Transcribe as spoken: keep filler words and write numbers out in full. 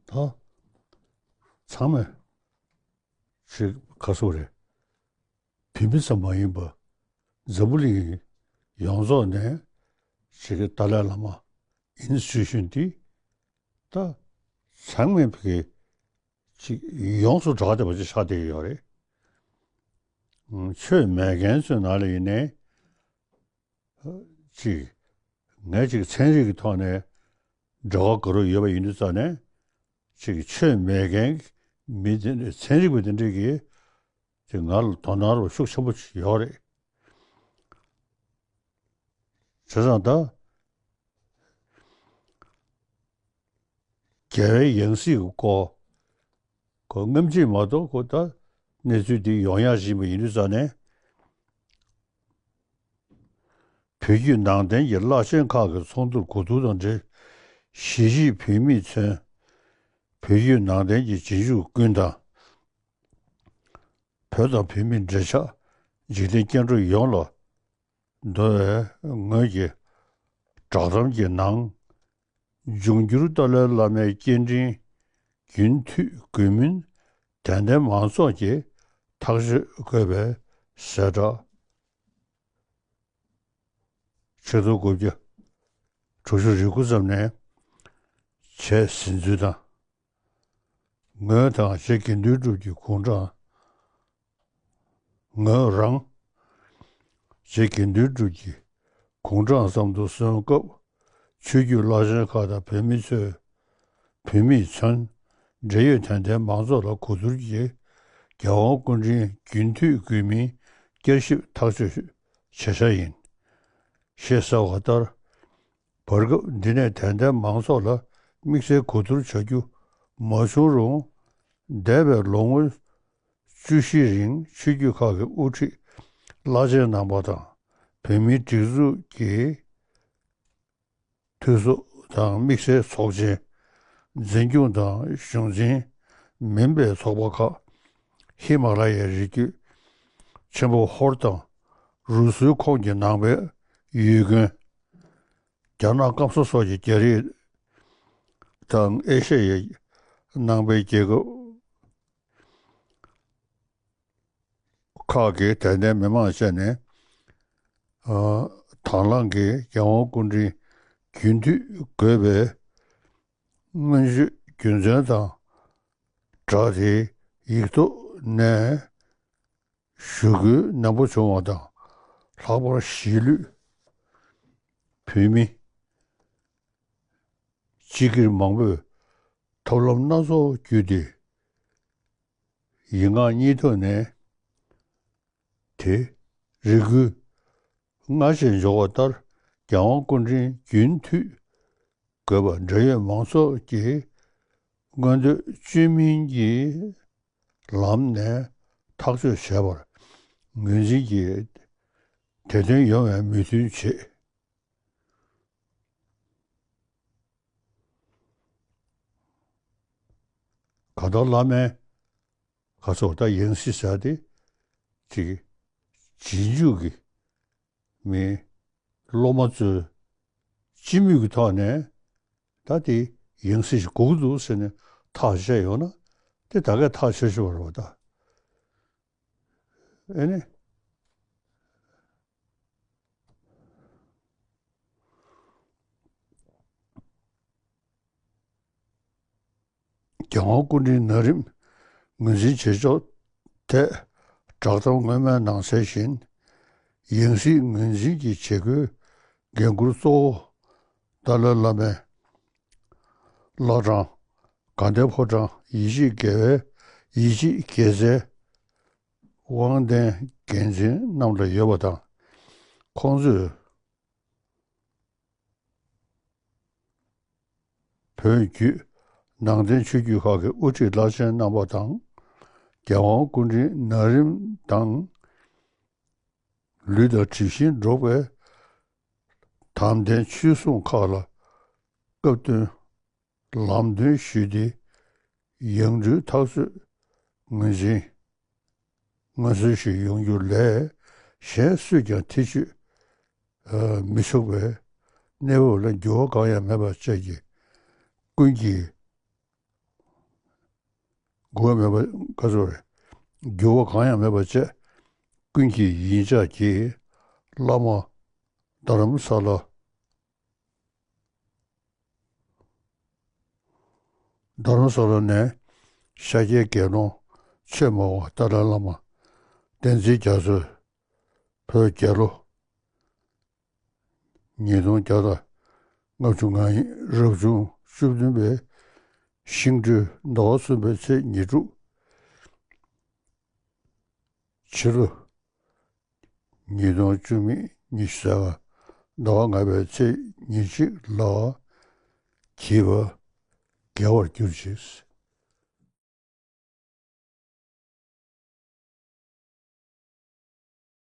ད་ཚང་མས་ཅིག་ག་སོ་རེད། བོད་མི་ཙམ་མ་ཡིན་པར་འཛམ་བུ་གླིང་ཡོངས་རྫོགས་ནས་ཅིག་གི་ཏཱ་ལའི་བླ་མ་ཨིན་སི་ཊི་ཊུ་ཤན་འདི་ད་ཚང་མས་ཕ་གི་ཅིག་ཡོངས་སུ་གྲགས་བསྡད་པ་ཅིག་ཆགས་བསྡད་ཡོད་རེད། ཆོས་མེད་མཁན་ཚོའི་ནང་ལ་ཡིན་ནའི་ཅིག་ངས་ཅིག་ཚན་རིག་གི་ཐོག་ནས་འབྲེལ་བ་དགའ་རབ་ཡོད་པ་ཡིན་དུས་ཙང་ནས་ཅིག་ཆོས་མེད་མཁན་མི་དེ་འདྲ་ཚན་རིག་པ་དེ་འདྲས་ཀྱིས་ཅིག་ང་ལ་དོ་སྣང་རོགས་ཤུགས་ཆེན་པོ་ཡོད་རེད། བྱས་ཙང་ད་རྒྱལ་བའི་ཡང་སྲིད་ཀྱི་སྐོར་ཁོ་སྔ་ཕྱི་མ་གཏོགས་ཁོ་ད་གནས་ཚུལ་འདི་ཡོང་ཡག་བཞིན་པ་ཡིན་དུས་ཙང་ནས། བོད་བརྒྱུད་ནང་བསྟན་གྱི་བླ་ཆེན་ཁག་གི་ཚོགས་འདུར་གོ་བསྡུར་དང་འབྲེལ། གཞིས་བྱེས་བོད་མིས་མཚོན། བོད་བརྒྱུད་ནང་བསྟན་གྱི་རྗེས་འཇུག་ཀུན་དང་། བོད་དང་བོད་མིའི་འབྲེལ་ཆགས་འཇིག་རྟེན་སྐྱེ་འགྲོ་ཡོངས་ལ་འདོ་བའི་ངོས་ཀྱི་བསྒྲགས་གཏམ་གྱི་ནང་། འབྱུང་འགྱུར་ཏཱ་ལའི་བླ་མའི་སྐྱེ་ཕྲེང་རྒྱུན་མཐུད་དགོས་མིན་དད་ལྡན་མང་ཚོགས་ཀྱིས་ཐག་གཅོད་དགོས་པའི་གསལ་བསྒྲགས། ཆིག་སྟོང་དགུ་བརྒྱ་དྲུག་ཅུ་རེ་དགུ་ཙམ་ནས་བྱས་ཟིན་ཚུལ་དང་། ངོས་དང་རྗེ་དགེ་འདུན་གྲུབ་ཀྱི་དགུང་གྲངས། ངོས་རང་རྗེ་དགེ་འདུན་གྲུབ་ཀྱི་དགུང་གྲངས་ཙམ་དུ་སོན་སྐབས། ཆོས་བརྒྱུད་བླ་ཆེན་ཁག་དང་བོད་མི་ཚོས། བོད་མིས་མཚོན། འབྲེལ་ཡོད་དད་ལྡན་མང་ཚོགས་ལ་གོ་བསྡུར་གྱིས། རྒྱལ་དབང་སྐུ་ཕྲེང་རྒྱུན་མཐུད་དགོས་མིན་བསྐྱར་ཞིབ་ཐག་གཅོད་བྱེད་འཆར་ཡིན། ཞེས་གསལ་བ་ལྟར། བར་སྐབས་འདི་ནས་དད་ལྡན་མང་ཚོགས་ལ་དམིགས་བསལ་གོ་བསྡུར་བྱ་རྒྱུ་མ་བྱུང་རུང་། འདས་པའི་ལོ་ངོ་བཅུ་བཞིའི་རིང་ཆོས་བརྒྱུད་ཁག་གི་དབུ་ཁྲིད་བླ་ཆེན་རྣམ་པ་དང་། བོད་མིའི་སྒྲིག་འཛུགས་ཀྱི་འཐུས་ཚོགས་དང་དམིགས་བསལ་ཚོགས་ཆེན། འཛིན་སྐྱོང་དང་གཞུང་འཛིན་མིན་པའི་ཚོགས་པ་ཁག་ཧི་མ་ལ་ཡའི་རི་རྒྱུད་ཆེན་པོ་ཧོར་དང་། རུ་སུའི་ཁོངས་ཀྱི་ནང་པའི་ཡུལ་དགོན། རྒྱ་ནག་སྐམ་ས་སོགས་ཀྱི་རྒྱ་རིགས་དང་ཨེ་ཤ་ཡའི་ནང་པའི་རྒྱལ་ཁབ་ཁག་གི་དད་ལྡན་མི་མང་བཅས་ནས། ཨ། དང་བླངས་ཀྱིས་རྒྱལ་དབང་སྐུ་ཕྲེང་རྒྱུན་མཐུད་དགོས་པའི་སྔོན་བརྗོད་རྒྱུ་མཚན་དང་སྦྲགས་ཏེ་ཡིག་ཐོག་ནས་ཞུ་སྐུལ་ནན་པོ་བྱུང་བ་དང་། ལྷག་པར་གཞིས་ལུས་བོད་མི་སྤྱི་སྒེར་མང་པོས་ཐབས་ལམ་སྣ་ཚོགས་བརྒྱུད་དེ། ཡིག་ངག་གཉིས་ཐོག་ནས་དེ་རེ་སྐུལ་སྔར་བཞིན་འབྱོར་བ་ལྟར། རྒྱལ་དབང་སྐུ་ཕྲེང་རྒྱུན་མཐུད་དགོས་པ་འབྲེལ་ཡོད་མང་ཚོགས་ཀྱི་མངོན་འདོད་བཅོས་མིན་གྱི་ལམ་ནས་ཐག་གཅོད་བྱས་པར་ངོས་འཛིན་གྱིས་དེ་དོན་ཡོང་བའི་མོས་མཐུན་བྱེད། གང་ལྟར་བླ་མའི་ག་ཚོད་ད་ཡང་སྲིད་ཟེར་ཏེ་ཅིག་རྗེས་འཇུག་གི་མི་སློབ་མ་ཚོས་སྤྱི་མོས་ཀྱི་ཐོག་ནས་ད་དེ་ཡང་སྲིད་ཞིག་དགོས་ཀྱི་འདུག་ཟེར་ནས་ཐག་བཅད་ཡོང་ན་དེ་ད་གས་ཐག་ཆོད་ཆོད་རེད་པ་ད། ཨེ་ནི། རྒྱལ་དབང་སྐུ་ཕྲེང་ན་རིམ་ངོས་འཛིན་བྱེད་ཕྱོགས་ཐད་བསྒྲགས་གཏམ་སྔོན་མའི་ནང་གསལ་བཞིན། ཡང་སྲིད་ངོས་འཛིན་གྱི་བྱེད་སྒོའི་འགན་འཁུར་གཙོ་བོ་ཏཱ་ལའི་བླ་མའི་བླ་བྲང་དགའ་ལྡན་ཕོ་བྲང་ཡིད་ཆེས་དགེ་བའི་ཡིད་ཆེས་དགེ་རྩའི་དབང་ལྡན་འགན་འཛིན་རྣམས་ལ་ཡོད་པ་དང་། ཁོང་ཚོས་བོད་བརྒྱུད་ནང་བསྟན་ཆོས་བརྒྱུད་ཁག་གི་དབུ་ཁྲིད་བླ་ཆེན་རྣམ་པ་དང་། རྒྱལ་དབང་སྐུ་ཕྲེང་ན་རིམ་དང་། ལུས་དང་གྲིབ་བཞིན་འགྲོགས་པའི་དམ་ལྡན་ཆོས་སྲུང་ཁག་ལ་སྐབས་བསྟུན་ལམ་སྟོན་ཞུས་ཏེ། ཡང་སྤྲུལ་ཐག་གཅོད་ངོས་འཛིན་མངོན་གསལ་ཞིག་ཡོང་རྒྱུ་ལས། གཞན་སུས་ཀྱང་ཐེ་བྱུས་མི་ཆོག་པའི་གནས་བབ་ལ་འགྱུར་བ་གང་ཡང་མེད་པ་བཅས་ཀྱི་ཀུན་གྱིས་ འགྱུར་བ་མེད་པ་ག་ཚོད་རེད། འགྱུར་བ་གང་ཡང་མེད་པར་བྱས། ཀུན་གྱི་ཡིད་འཇགས་ཀྱིས། བླ་མ་རྡ་རམ་ས་ལ། རྡ་རམ་ས་ལ་ནས་ཤཱཀྱའི་དགེ་སློང་ཆོས་སྨྲ་བ་ཏཱ་ལའི་བླ་མ་བསྟན་འཛིན་རྒྱ་མཚོས་བོད་རྒྱལ་ལོ་ཉིས་སྟོང་བརྒྱ་དང་ལྔ་བཅུ་ང་གཉིས། རབ་བྱུང་བཅུ་བདུན་པའི་ཤིང་སྦྲུལ་ཟླ་བ་གསུམ་པའི་ཚེས་ཉེར་དྲུག་ཕྱི་ལོ་ཉིས་སྟོང་བཅུ་མེད་ཉི་ཤུ་རྩ་ལྔ་ཟླ་བ་ལྔ་པའི་ཚེས་ཉེར་གཅིག་ལ་བགྱིས་པ་དགེ་བར་གྱུར་ཅིག།